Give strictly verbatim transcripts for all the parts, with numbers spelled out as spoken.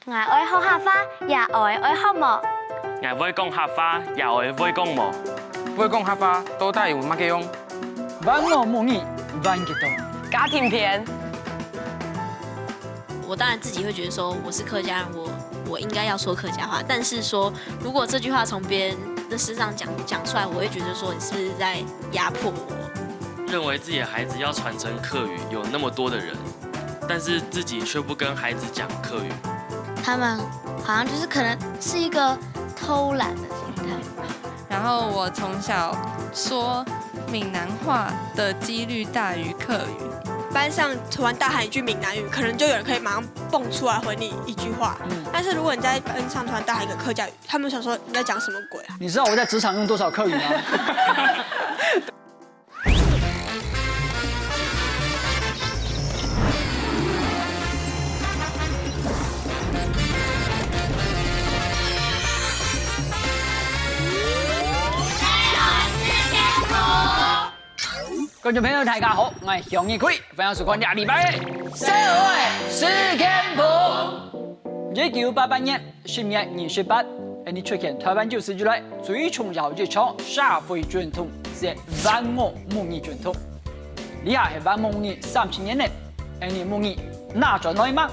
𠊎愛學客話，也愛愛學無？𠊎會講客話，也愛會講無？會講客話到底有麼个用？萬我母語，萬激動。家庭篇。我当然自己会觉得说，我是客家人，我我应该要说客家话。但是说，如果这句话从别人的身上讲讲出来，我会觉得说，你是不是在压迫我？认为自己的孩子要传承客语，有那么多的人，但是自己却不跟孩子讲客语。他们好像就是可能是一个偷懒的心态。然后我从小说闽南话的几率大于客语。班上突然大喊一句闽南语，可能就有人可以马上蹦出来回你一句话。但是如果你在班上突然大喊一个客家语，他们想说你在讲什么鬼啊？你知道我在职场用多少客语吗？观众朋友，大家好，我係向日葵，欢迎收看这礼拜个社会事件簿。一九八八年十月二十八，𠊎等出现台湾有史以来最重要一场社会运动，係万我母语运动。這下係萬我母語三十年了，𠊎等母語拿轉來嗎？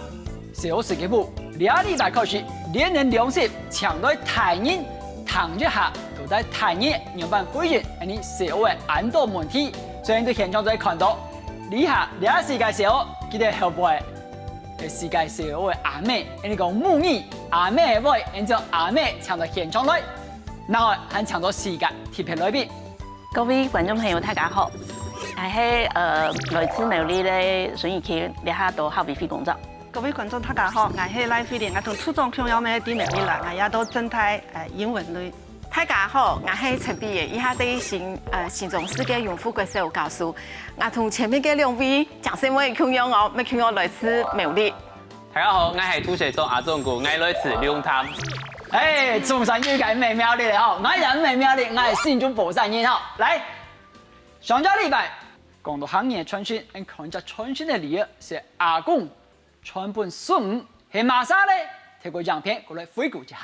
社會事件簿這禮拜開始，連續兩集請來大人談一下，到底大人仰般回應𠊎等社會恁多問題。所以在現場就看到，這下這四个社會，佢等後背个四个社會阿姆，𠊎等講母語阿姆个話，𠊎等將阿姆請到現場來，另外還請到四个特別來賓。 各位觀眾朋友，大家好！𠊎係呃來自苗栗个孫怡琪，這下在客委會工作。各位觀眾大家好，𠊎係賴慧玲，𠊎同處長共樣个在苗栗啦，𠊎也在政大呃英文類。大家好，𠊎係陳碧瑩，這下在新呃新莊市个永福國小教書。𠊎同前面个兩位講聲話共樣哦，乜共樣來自苗栗。 大家好，𠊎係土生土阿忠哥，𠊎來自龍潭。哎，中山有个美妙的吼，𠊎也美妙的，𠊎係新竹寶山人吼。來，上隻禮拜講到客語个傳承，𠊎看這傳承个理由係阿公傳分孫，係麼儕咧？透過影片過來回顧一下。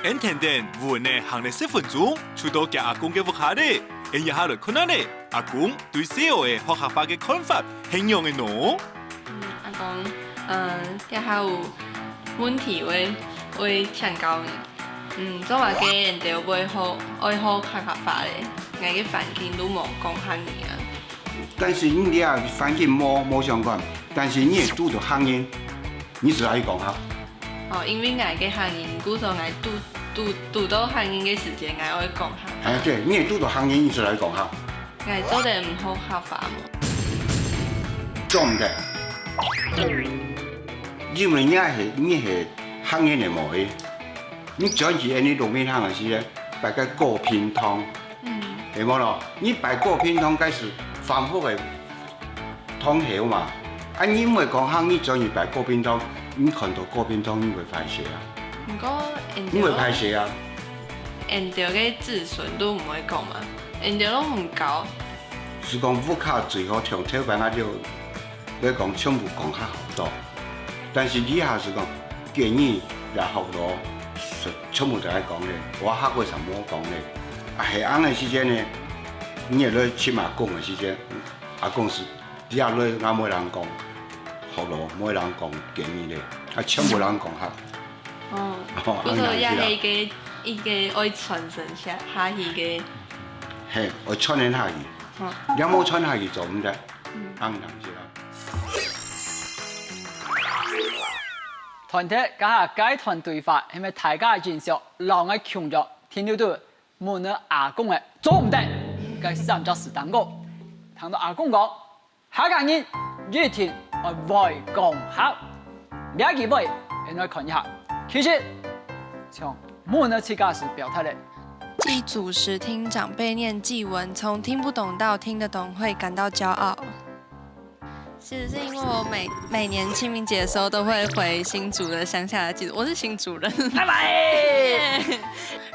𠊎等等穩仔行了十分鐘，就到厥阿公个屋下咧。𠊎這下來看下咧，阿公對細人仔學客話个看法係仰仔呢？阿公，嗯，這下有問題會會請教你。嗯，做麼个𠊎等會好愛好客家話咧？𠊎个環境都無講客語啊。 但是你這環境無無相關，但是你會堵到客人，你就愛講客。哦，因為𠊎个客人，故所𠊎堵堵堵到客人个時間，𠊎愛講客。哎，對，你會堵到客人，你就愛講客。 𠊎做得毋好客話無？做毋得，因為你係你係客人个無係，你轉去恁呢農民行个時，擺个高品堂， 係無咯？你擺高品堂該係反覆个堂口嘛。啊，你毋會講客，你轉去擺高品堂，你看到高品堂你會歹勢啊？毋過，你會歹勢啊？𠊎兜个子孫都毋會講嘛，𠊎兜都毋教。係講屋下最好從頭擺啊就，來講全部講客學到。但是這下係講，國語也學到，全部都愛講咧，我客話就無講咧。 啊，係恁呢時間呢，你會來尋阿公个時間，阿公係這下來𠊎無人講學咯，無人講國語咧，啊，全部人講客。哦，故所也係一個一個愛傳承下下去个。係，愛傳承下去，若無傳下去做毋得，恁樣子啦。團體這下該段對話，係毋係大家印象摎𠊎共樣停留在 問阿公个做毋得，該三隻字當中。聽到阿公講，客家人一定愛會講客。這句話，𠊎等來看一下。其實，像問个自家係表達了。祭祖時聽長輩念祭文，從聽不懂到聽得懂，會感到驕傲。 其實是因為我每每年清明節的時候都會回新竹的鄉下來祭祖，我是新竹人。拜拜。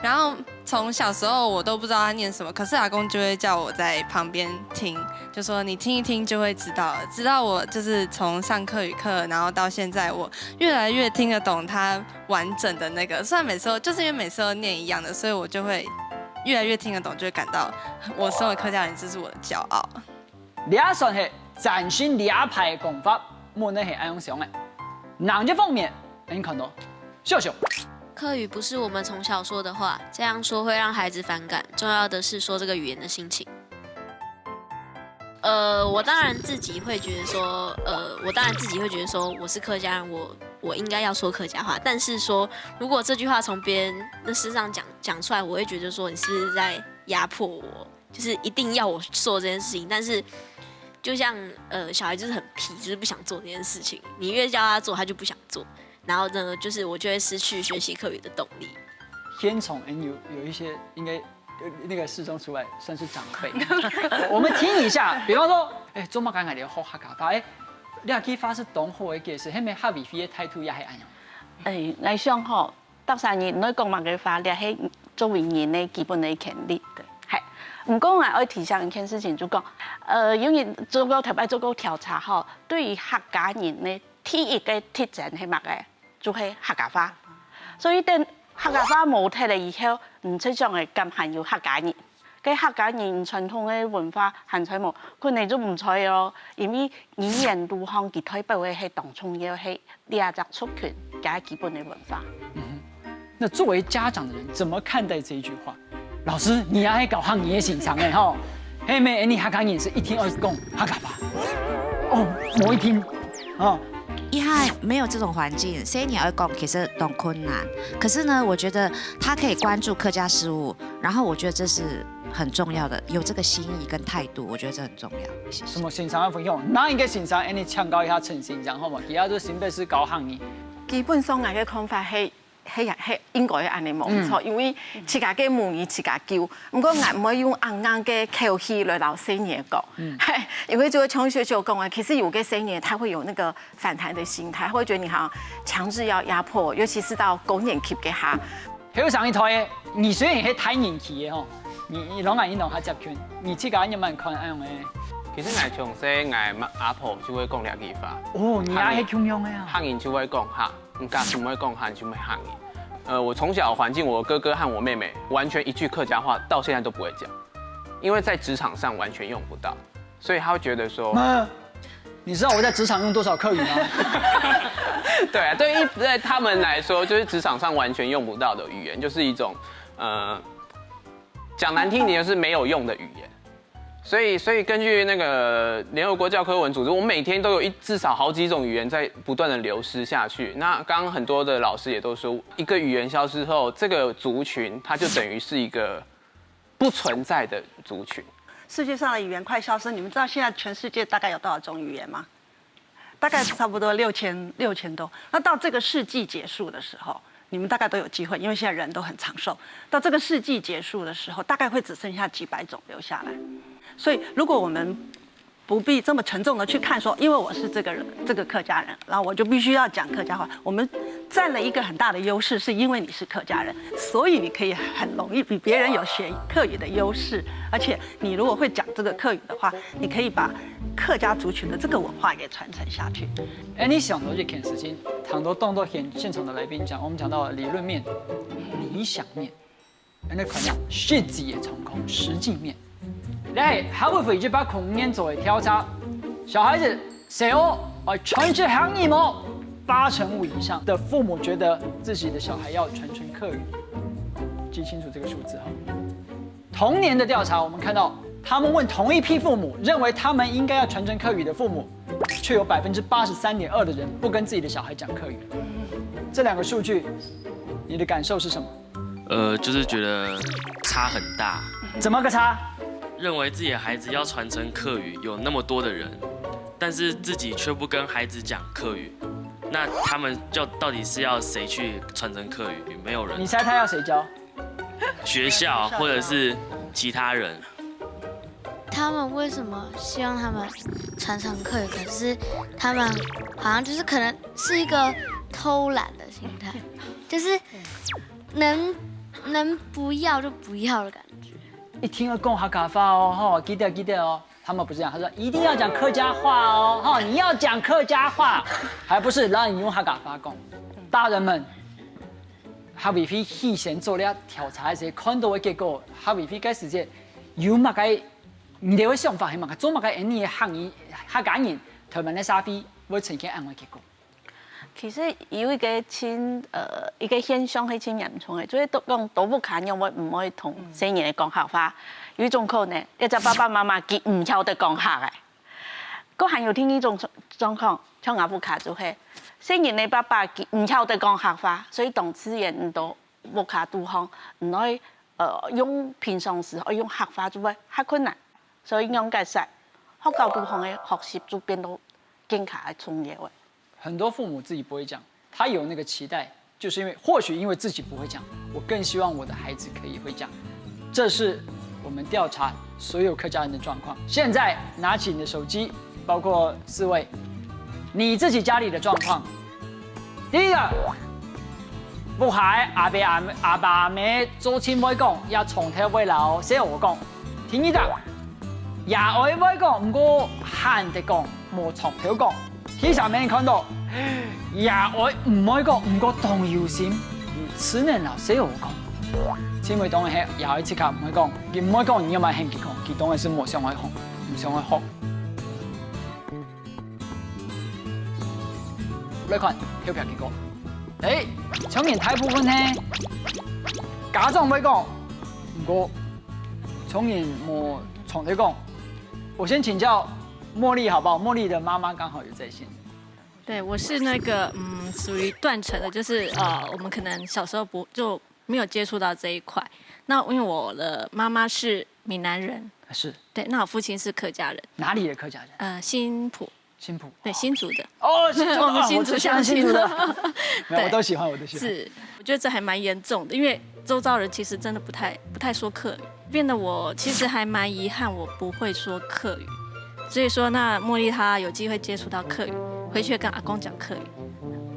然後从小时候我都不知道他念什么，可是阿公就会叫我在旁边听，就说你听一听就会知道了。直到我就是从上客语课，然后到现在，我越来越听得懂他完整的那个。虽然每次都就是因为每次都念一样的，所以我就会越来越听得懂，就会感到我身为客家人，这是我的骄傲。這算係展現這派个講法，問題係恁樣想个。另一方面，你看到，秀秀，客语不是我们从小说的话，这样说会让孩子反感。重要的是说这个语言的心情。呃，我当然自己会觉得说，呃，我当然自己会觉得说，我是客家人，我我应该要说客家话。但是说，如果这句话从别人的身上讲讲出来，我会觉得说，你是不是在压迫我？就是一定要我做这件事情。但是，就像呃，小孩就是很皮，就是不想做这件事情。你越叫他做，他就不想做。然后呢，就是我就会失去学习客语的动力。现场有有一些应该呃那个示众出来算是长辈，我们听一下，比方说，哎，做么个你学客家话？哎，你个话是懂好个解释，还没客委会个态度也还恁样。哎，来想吼，大三人你讲么个话，这是作为人的基本的权利。系，不过我爱提醒一件事情，就讲，呃，因为做过特别做过调查吼，对于客家人呢，第一个特征系么个？ 就係客家话。所以等客家话冇忒了以后，你就想个敢還有客家人？个客家人傳統个文化還在無？可能就毋在咯，因為語言路項佢代表个係當重要，係這隻族群个基本个文化。那作为家长的人，怎么看待这一句话？老师，你也係教客语个先生个吼，係咩？你客家人是一定要讲客家话？哦，某一天，哦，一下没有这种环境，所以你要讲其实很困难。可是呢，我觉得他可以关注客家事务，然后我觉得这是很重要的，有这个心意跟态度，我觉得这很重要。谢谢。什么先生个分享？哪一个先生？哎，你请教一下陈先生好吗？其他都新北市教客语。基本上，我个看法係，係係应该係恁呢冇错，因为自家个母语自家救。不过，我毋会用恁样个口气来老师你讲，因为就会从学校讲啊，其实有个声音，他会有那个反弹的心态，会觉得你好像强制要压迫，尤其是到高年级个哈。还有上一台，你虽然是太年纪个吼，你你老眼你老下接近，你自家你蛮看恁样个。其实我从小我阿婆就会讲两句话。哦，你也係共样个啊。客人就会讲哈，你家属会讲哈，就会客人。呃，我从小的环境，我哥哥和我妹妹完全一句客家话到现在都不会讲，因为在职场上完全用不到，所以他会觉得说，妈，你知道我在职场用多少客语吗？对啊，对一在他们来说，就是职场上完全用不到的语言，就是一种呃，讲难听一点就是没有用的语言。所以，所以根据那个联合国教科文组织，我每天都有一至少好几种语言在不断的流失下去。那刚刚很多的老师也都说，一个语言消失后，这个族群它就等于是一个不存在的族群。世界上的语言快消失，你们知道现在全世界大概有多少种语言吗？大概差不多六千六千多。那到这个世纪结束的时候，你们大概都有机会，因为现在人都很长寿。到这个世纪结束的时候，大概会只剩下几百种留下来。所以，如果我们不必这么沉重的去看说，因为我是这个人，这个客家人，然后我就必须要讲客家话。我们占了一个很大的优势，是因为你是客家人，所以你可以很容易比别人有学客语的优势，而且你如果会讲这个客语的话，你可以把客家族群的这个文化给传承下去。哎，你想到这件事情，谈到当多现现场的来宾讲，我们讲到理论面、理想面，那可能实际的状况、实际面。来，还会否一百空年做的调查，小孩子谁哦，啊，全是行你们，八成五以上的父母觉得自己的小孩要传承客语，记清楚这个数字哈。同年的调查，我们看到他们问同一批父母，认为他们应该要传承客语的父母，却有百分之八十三点二的人不跟自己的小孩讲客语。这两个数据，你的感受是什么？呃，就是觉得差很大。怎么个差？认为自己的孩子要传承客语，有那么多的人，但是自己却不跟孩子讲客语，那他们要到底是要谁去传承客语？没有人。你猜他要谁教？学校或者是其他人。他们为什么希望他们传承客语？可是他们好像就是可能是一个偷懒的心态，就是能能不要就不要的感觉。一定要讲客家话哦，吼，记得记得哦。他们不是这样，他说一定要讲客家话哦，哈，你要讲客家话，还不是让你用客家话讲。大人们，客委会事先做了调查个时，看到个结果，客委会个时节有么个你个想法系么个，做么个，你个行业客家人，台湾个社会会呈现恁个结果？其实有一个真呃一个现象系真严重个，就是都讲到屋下人会毋会同细人仔讲客话，有一种可能，一只爸爸妈妈佢毋晓得讲客个。个还有另一种状状况，像阿屋下就系，细人仔爸爸佢毋晓得讲客话，所以当自然你到屋下肚方，你会呃用平常时会用客话就会较困难。所以仰解释，学校肚方个学习就变到更加个重要个。很多父母自己不会讲，他有那个期待，就是因为或许因为自己不会讲，我更希望我的孩子可以会讲。这是我们调查所有客家人的状况。现在拿起你的手机，包括四位，你自己家里的状况。第一个，屋下个阿伯阿姆阿爸阿姆做亲会讲，也从头会老师傅讲。第二个，也会会讲，毋过喊得讲，无从头讲。第三面看到，也会毋会讲，毋过当有心，只能老师傅讲。因为当然系也会自家毋会讲，佢毋会讲，你要么喊佢讲，佢当然是无想爱讲，无想爱学。 来看投票结果。哎，聪明大部分呢，家长会讲，毋过聪明无从头讲。我先请教茉莉好不好？茉莉的妈妈刚好有在线。对，我是那个嗯，属于断层的，就是呃，我们可能小时候不就没有接触到这一块。那因为我的妈妈是闽南人，是。对，那我父亲是客家人。哪里的客家人？呃，新埔。新埔。对，新竹的。哦，新竹的，我们新竹乡亲。哦，我最喜欢新竹的。没有，我都喜欢，我都喜欢。是，我觉得这还蛮严重的，因为周遭人其实真的不太不太说客语，变得我其实还蛮遗憾，我不会说客语。所以说，那茉莉她有机会接触到客语，回去跟阿公讲客语，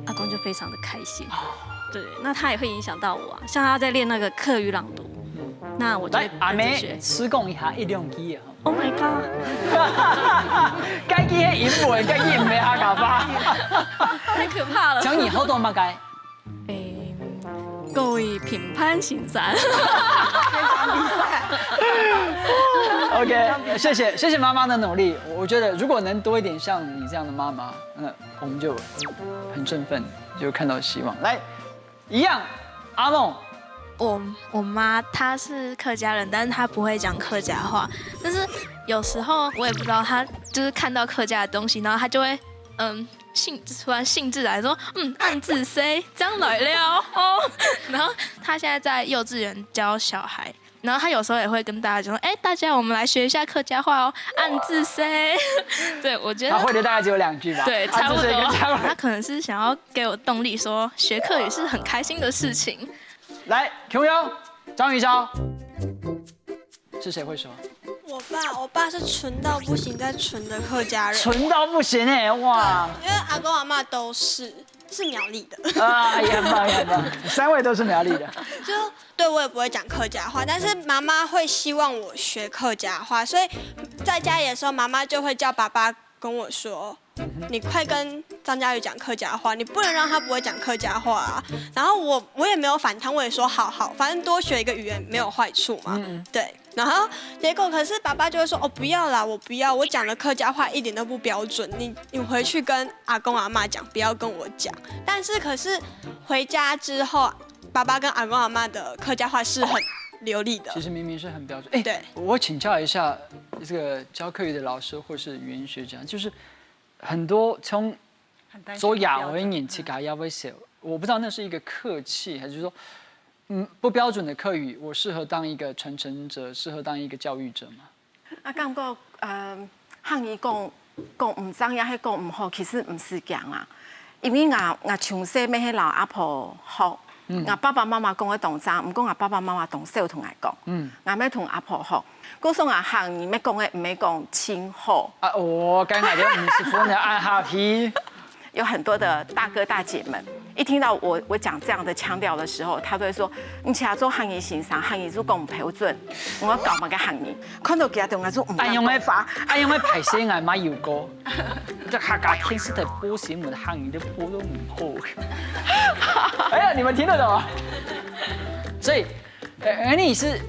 阿公就非常的开心。对，那他也会影响到我啊，像他在练那个客语朗读，那我就会来，阿妹，跟着学。试讲一下一两句啊。 Oh my god！该句个英文，该句毋係客家话。太可怕了。请问你好多么个？诶，各位评判先生。OK，谢谢谢谢妈妈的努力。我觉得如果能多一点像你这样的妈妈，那我们就很振奋，就看到希望。来， 一样，阿梦。我我妈她是客家人，但是她不会讲客家话。但是有时候我也不知道，她就是看到客家的东西，然后她就会嗯兴突然兴致来说，嗯，恁仔細，这样来了哦。然后她现在在幼稚园教小孩，然后她有时候也会跟大家讲说，哎，大家我们来学一下客家话哦，恁仔細。对，我觉得他会的大概只有两句吧。对，差不多。啊，这是一个这样。他可能是想要给我动力，说学客语是很开心的事情。来，琼瑶，张雨昭，是谁会说？我爸，我爸是纯到不行再纯的客家人。纯到不行哎，哇！对，因为阿公阿嬷都是，是苗栗的。啊，也很棒，也很棒，三位都是苗栗的。就对，我也不会讲客家话，但是妈妈会希望我学客家话，所以在家里的时候，妈妈就会叫爸爸跟我说：“你快跟张嘉宇讲客家话，你不能让他不会讲客家话啊。”然后我我也没有反抗，我也说：“好好，反正多学一个语言没有坏处嘛。”对。然后结果，可是爸爸就会说：“哦，不要啦，我不要，我讲的客家话一点都不标准，你你回去跟阿公阿嬷讲，不要跟我讲。”但是可是回家之后，爸爸跟阿公阿嬷的客家话是很流利的。其实明明是很标准。哎，对。我请教一下这个教客语的老师或是语言学家，就是很多从做野外的人自家也会写，我不知道那是一个客气，还是说，嗯，不标准的客语，我适合当一个传承者，适合当一个教育者吗？ 啊，感觉呃，汉语讲讲毋正也係讲毋好，其实毋使驚啊。因為𠊎𠊎從細乜係摎阿婆學，𠊎爸爸媽媽講个當正，毋過𠊎爸爸媽媽當少同𠊎講，𠊎乜同阿婆學。故所𠊎漢語乜講个毋係講盡好。啊，哦，該𠊎就五十分了，恁客氣。有很多的大哥大姐們，一听到我我讲这样的腔调的时候，他都会说：“你请做汉语先生，汉语就讲不标准，我要搞么个汉语？”看到佢就讲说：“唔敢哎，用个讲法。”哎，用个歹声啊，买油膏，这客家电视台播新闻，汉语都播都唔好。哎呀，你们听得懂啊？所以，呃，你是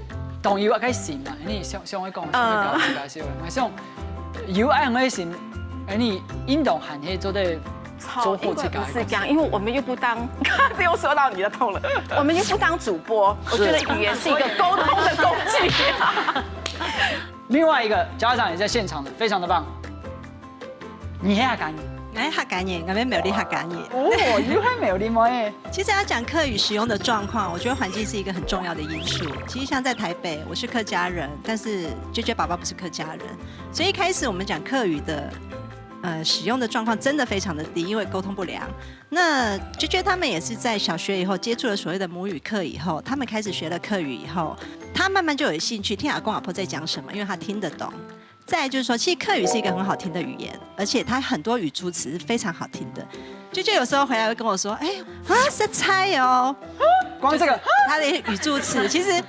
懂有个心嘛？你想想会讲，想会讲自家笑，想有爱个心，你运动还可以做得做好自家不是这样，因为我们又不当，又说到你的痛了，我们又不当主播，我觉得语言是一个沟通的工具。另外一个家长也在现场的，非常的棒。你还敢？哎，客家人，我们没有客家人。哦，你还没有礼貌哎。其实要讲客语使用的状况，我觉得环境是一个很重要的因素。其实像在台北，我是客家人，但是娟娟爸爸不是客家人，所以一开始我们讲客语的，呃，使用的状况真的非常的低，因为沟通不良。那娟娟他们也是在小学以后接触了所谓的母语课以后，他们开始学了客语以后，他慢慢就有兴趣听阿公阿婆在讲什么，因为他听得懂。再来就是说，其实客语是一个很好听的语言，而且它很多语助词是非常好听的。娟娟有时候回来会跟我说：“哎，啊，食菜哦。”光这个他的语助词，其实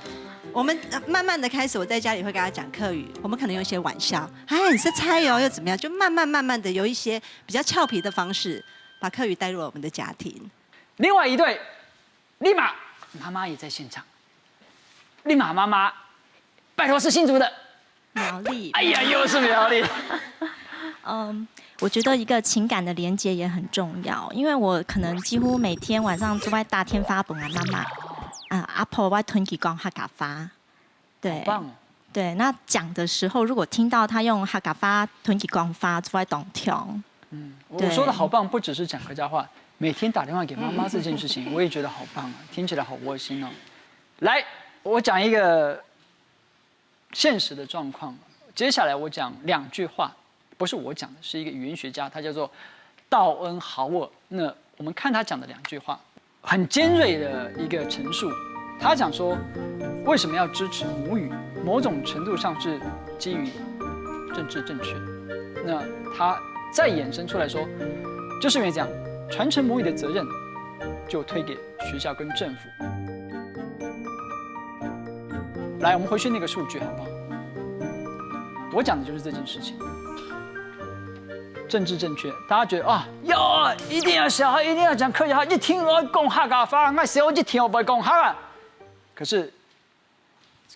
我们呃慢慢的开始，我在家里会跟他讲客语，我们可能用一些玩笑：“哎，你食菜哦，又怎么样？”就慢慢慢慢的有一些比较俏皮的方式，把客语带入了我们的家庭。另外一对，立马妈妈也在现场，立马妈妈，拜托是新竹的，苗栗，哎呀，又是苗栗。嗯，我觉得一个情感的连接也很重要，因为我可能几乎每天晚上都在打电话给我妈妈，啊，阿婆我同佢讲客家话，对，棒哦！对，那讲的时候如果听到他用客家话同佢讲话，就会当听。我说的好棒，不只是讲客家话，每天打电话给妈妈这件事情，我也觉得好棒啊，听起来好窝心哦。来，我讲一个现实的状况。接下来我讲两句话，不是我讲的，是一个语言学家，他叫做道恩豪尔。那我们看他讲的两句话，很尖锐的一个陈述。他讲说，为什么要支持母语？某种程度上是基于政治正确。那他再衍生出来说，就是因为这样，传承母语的责任就推给学校跟政府。来，我们回去那个数据好不好？我讲的就是这件事情。政治正确，大家觉得啊，要一定要小孩一定要讲客家话，一定要讲客家话，那小孩一定要会讲客家。可是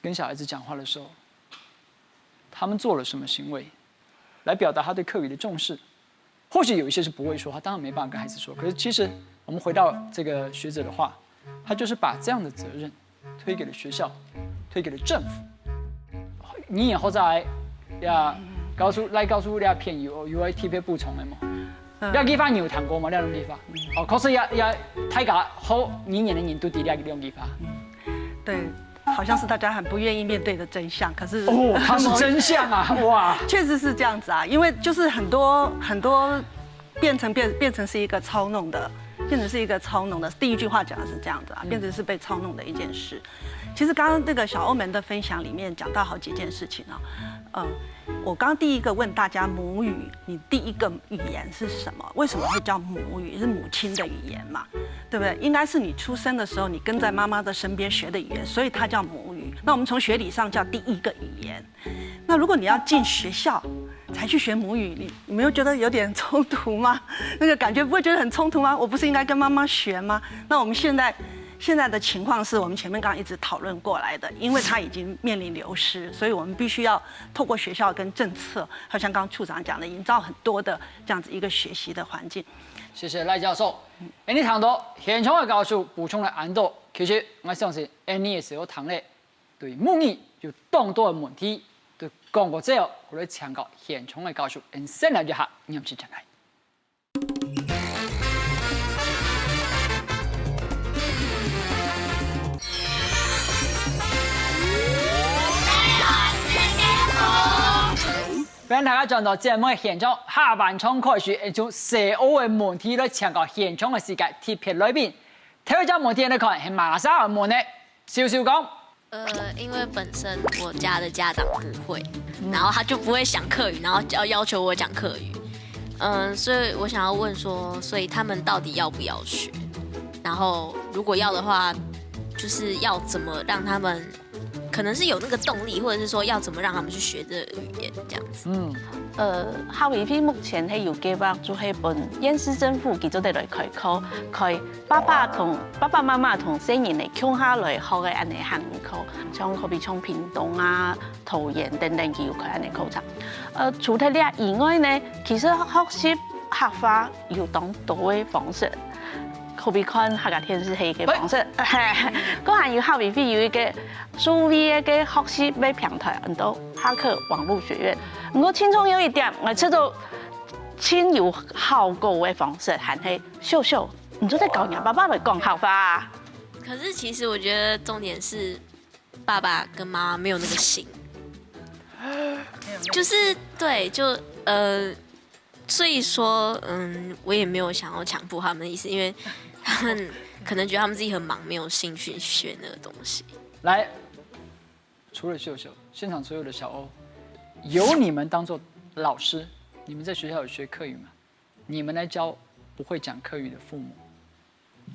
跟小孩子讲话的时候，他们做了什么行为，来表达他对客语的重视？或许有一些是不会说，他当然没办法跟孩子说。可是其实我们回到这个学者的话，他就是把这样的责任推给了学校，推给了政府。你也好在呀，告诉来告诉你的朋友，有爱特别补充的吗？嗯两句话你有谈过吗？两句话？哦，可是也也大家好，你年的年度底两两句话。对，好像是大家很不愿意面对的真相，可是哦，它是真相啊！哇，确实是这样子啊，因为就是很多很多变成变变成是一个操弄的，变成是一个操弄的。第一句话讲的是这样子啊，变成是被操弄的一件事。其实刚刚那个小欧门的分享里面讲到好几件事情啊，嗯，我刚第一个问大家母语，你第一个语言是什么？为什么会叫母语？是母亲的语言嘛，对不对？应该是你出生的时候你跟在妈妈的身边学的语言，所以它叫母语。那我们从学理上叫第一个语言。那如果你要进学校才去学母语，你你没有觉得有点冲突吗？那个感觉不会觉得很冲突吗？我不是应该跟妈妈学吗？那我们现在现在的情况是我们前面刚刚一直讨论过来的，因为它已经面临流失，所以我们必须要透过学校跟政策，还有像刚刚处长讲的，营造很多的这样子一个学习的环境。谢谢赖教授。哎，你谈到现场的教授补充了很多，其实我相信，哎，你也是有谈了对母语有当多的问题，对讲过之后，我来请教现场的教授，嗯，先来一下，你们请讲来。 欢迎大家转到节目现场，下半场开始，用社会的问题来请教现场的世界特别来宾。第一个问题来看，系马上要问的，秀秀讲。呃，因为本身我家的家长不会，然后他就不会讲客语，然后要要求我讲客语，嗯、所以我想要问说，所以他们到底要不要学？然后如果要的话，就是要怎么让他们，可能是有那个动力，或者是说要怎么让他们去学这个语言这样子。嗯，呃，客委會目前係有計劃，就係分縣市政府佢做得來開課，開爸爸同爸爸媽媽同細人仔共下來學个恁呢客語課，像可比像屏東啊、桃園等等，佢有開恁呢課程。呃，除了這以外呢，其實學習客話有當多个方式，可比看客家電視係一个方式，嘿，還有客委會有一个數位个學習个平台，很多哈客網络學院。毋過，其中有一點，我覺得 盡有效果个方式，還係秀秀，你就在教人爸爸來講客話。可是其实我觉得重点是爸爸跟妈妈没有那个心，就是对，就呃，所以说，嗯，我也没有想要强迫他们的意思，因为他们可能觉得他们自己很忙，没有兴趣学那个东西。来，除了秀秀，现场所有的小欧，由你们当做老师，你们在学校有学客语吗？你们来教不会讲客语的父母，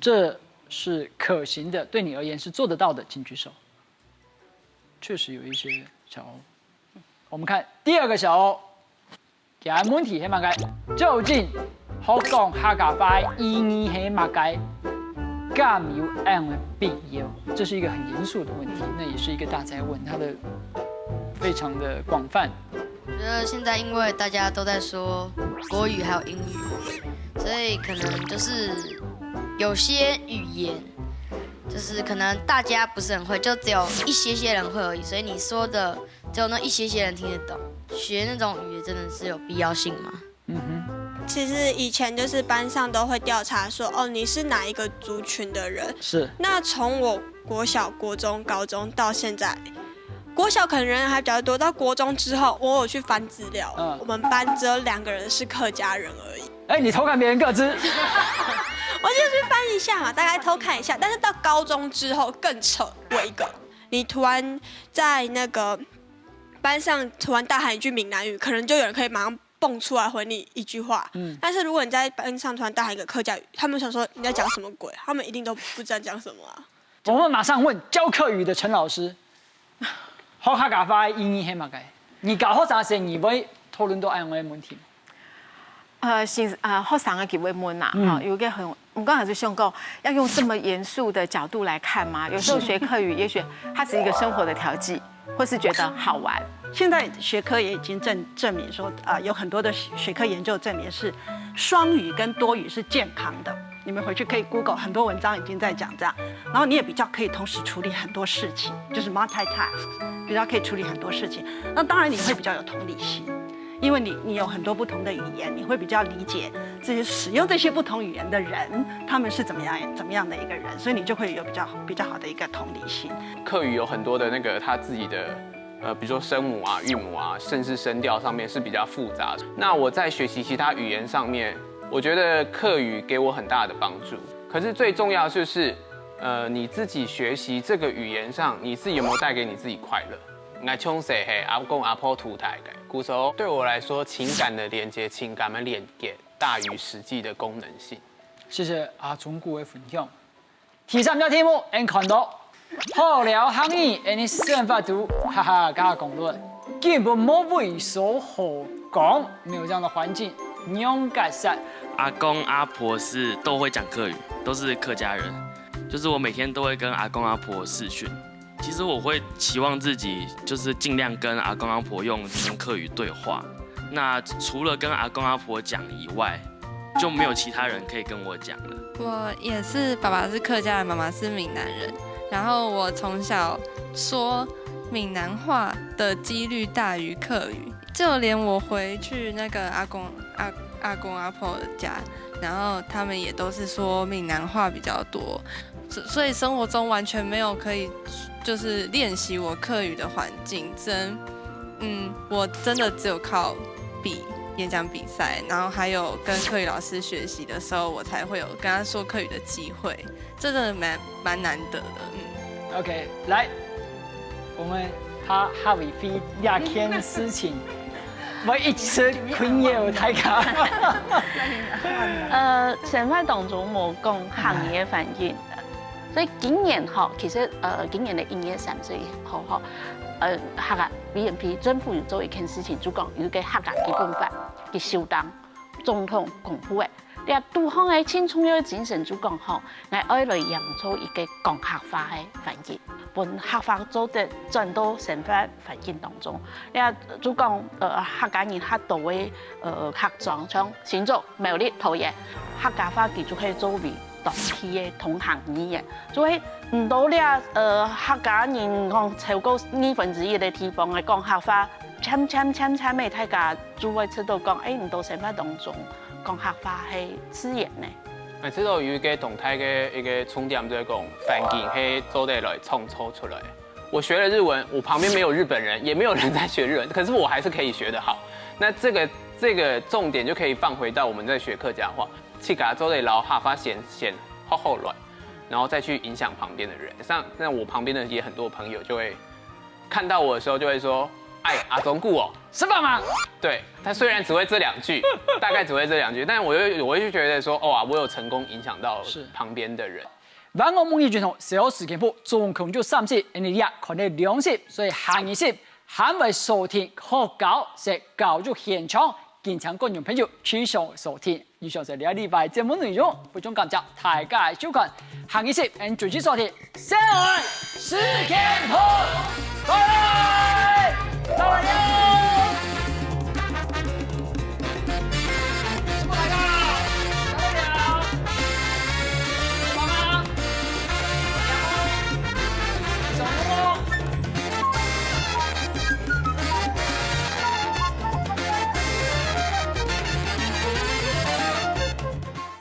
这是可行的，对你而言是做得到的，请举手。确实有一些小欧，我们看第二个小欧，佢个问题係么个？究竟好讲客家话个意义係么个？敢有恁个必要？这是一个很严肃的问题，那也是一个大哉问，它的非常的广泛。我觉得现在因为大家都在说国语还有英语，所以可能就是有些语言，就是可能大家不是很会，就只有一些些人会而已。所以你说的，只有那一些些人听得懂。学那种语言真的是有必要性吗？嗯哼，其实以前就是班上都会调查说，哦，你是哪一个族群的人。是。那从我国小、国中、高中到现在，国小可能人还比较多，到国中之后，我有去翻资料，嗯我们班只有两个人是客家人而已。哎，你偷看别人个资，我就去翻一下嘛，大概偷看一下。但是到高中之后更扯，我一个，你突然在那个班上突然大喊一句闽南语，可能就有人可以马上蹦出来回你一句话。嗯但是如果你在班上突然大喊一个客家语，他们想说你在讲什么鬼，他们一定都不知道讲什么啊。我们马上问教客语的陈老师，学客家话个意义係么个？你教学生时，你会讨论到恁样个问题吗？呃，先啊，学生个佢会问啊，嗯哈，有一个很，我刚才就想过，要用这么严肃的角度来看吗？有时候学客语，也许它只是一个生活的调剂，或是觉得好玩。现在学科也已经证证明说，啊、有很多的学科研究证明是双语跟多语是健康的。你们回去可以 Google，很多文章已经在讲这样。然后你也比较可以同时处理很多事情，就是 multitask，比较可以处理很多事情。那当然你会比较有同理心，因为你你有很多不同的语言，你会比较理解这些使用这些不同语言的人，他们是怎么样怎么样的一个人，所以你就会有比较比较好的一个同理心。客语有很多的那个他自己的呃，比如说声母啊、韵母啊，甚至声调上面是比较复杂的。那我在学习其他语言上面，我觉得客语给我很大的帮助。可是最重要的就是，呃，你自己学习这个语言上，你自己有没有带给你自己快乐？我从小是阿公阿婆渡大个，故所对我来说，情感的连接、情感的连接大于实际的功能性。谢谢阿忠牯个分享。第三个题目，俺看到好了行业，俺的生活都哈哈加讲论，根本没位所好讲，没有这样的环境，让个啥？阿公阿婆是都会讲客语，都是客家人，就是我每天都会跟阿公阿婆视讯。其实我会期望自己就是尽量跟阿公阿婆用全客语对话。那除了跟阿公阿婆讲以外，就没有其他人可以跟我讲了。我也是，爸爸是客家人，妈妈是闽南人，然后我从小说闽南话的几率大于客语，就连我回去那个阿公阿阿公阿婆的家，然后他们也都是说闽南话比较多，所所以生活中完全没有可以就是练习我客语的环境，真嗯，我真的只有靠比演讲比赛，然后还有跟客语老师学习的时候，我才会有跟他说客语的机会，这真的蛮蛮难得的。嗯， OK，来，我们哈哈维菲亚天事情，會一直困擾大家。呃，生活當中無講客語个環境，所以今年吼，其實呃今年个一月三十一號吼，呃，客家B N P政府有做一件事情，就講有一個客家基本法个修訂，總統公布个。這堵好个盡重要个精神就講吼，𠊎愛來營造一個講客話个環境，分客話做得轉到生活環境當中。這就講呃客家人較多个呃客庄，像新竹、苗栗、桃園，客家話佢就可以作為當地个通行語言，就係毋多這呃客家人講超過二分之一个地方个講客話，漸漸漸漸个大家就會知道講，誒，毋多生活當中講客話係自然个。每次都有一個動態个一個重點，就係講環境係做得來創造出來。我學了日文，我旁邊沒有日本人，也沒有人在學日文，可是我還是可以學得好。那這個這個重點就可以放回到我們在學客家話，去給他做得老哈發顯顯好好軟，然後再去影響旁邊的人。像那我旁邊的也很多朋友就會看到我的時候就會說：“哎，阿忠顧哦，是吧嘛？”对，他虽然只会这两句，大概只会这两句，但我又我就觉得说，哇，我有成功影响到是旁边的人。萬惡夢一轉頭，小時間簿總共就三集，你呀看了兩集，所以下二集還會鎖定學校式教育現場，敬請觀眾朋友繼續鎖定。以上係這禮拜節目內容，非常感謝大家收看，下二集，你準時鎖定，小時間簿，拜拜。